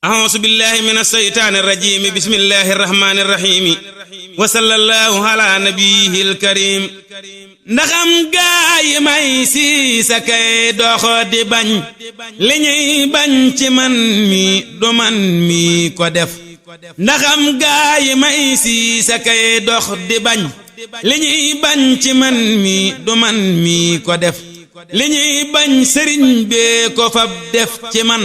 أعوذ بالله من الشيطان الرجيم بسم الله الرحمن الرحيم وصلى الله على نبيه الكريم ndaxam gaay may si sa kay dox di bañ li ñuy bañ ci man mi du man mi ko def ndaxam gaay may si sa kay dox di bañ li ñuy bañ ci man mi du man mi ko def li ñuy bañ sëriñ bee ko fab def ci man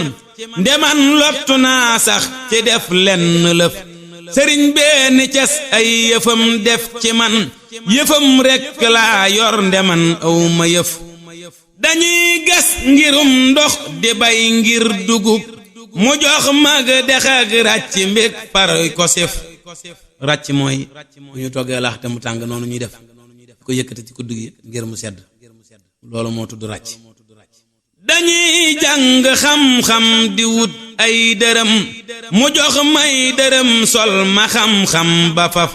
ndeman lottu naa sax ci def lenn lëf sëriñ bee ni cas ay yëfam def ci man yëfam rekk laa yor ndeman aw ma yëf dañuy gas ngirum ndox di bay ngir dugub mu jox mag dex ak ràcc mbég par ko sef ràcc mooy bu ñu toggee laax te mu tàng noonu ñuy def ko yëkkati ci kudd gi ngir mu sedd loolu moo tudd ràcc dañuy jàng xam-xam di wut ay dërëm mu jox may dërëm sol ma xam-xam ba faf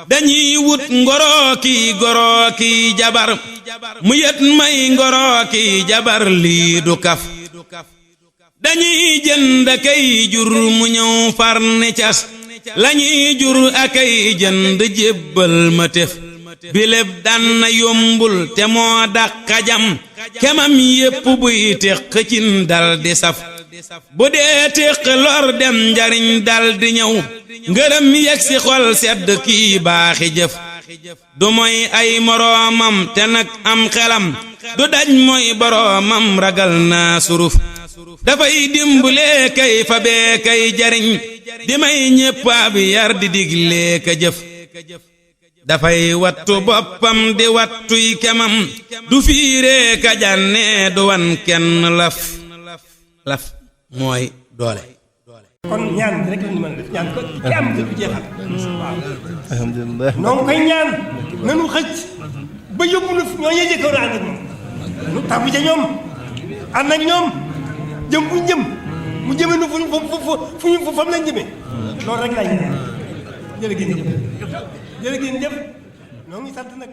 dañuy wut ngorooki gorooki jabar mu yët may ngorooki jabar lii du kaf dañuy jënd akay jur mu ñëw far ni cas lañuy jur akay jënd jébbal ma tef bileb daan na yombul te moo dàqa jam kemam yépp buy téq cin dal di saf bu dee téq lor dem njariñ dal di ñëw ngërëm yegg si xol sedd kii baaxi jëf du moy ay moroomam te nag am xelam du daj moy boroomam ragal naa suruf dafay dimbulee kay fabee kay jariñ di may ñépp ab yar di diglee ka jëf dafay wattu boppam di wattuy kemam du fiiree ka jànnee du wan kenn laf laf mooy doole kon ñaan rek la ñu mën a def ñaan ko ci am du jeexal waaw alhamdulilah noonu koy ñaan nanu xëcc ba yóbbu na ñoo ñee jëkkoon a ànd ak moom nu tàbbi ca ñoom ànd ak ñoom jëm fu jëm mu jëme nu fu fam lañ jëme loolu rek laay ñaan jërë ngeen jëf noo ngi sant nag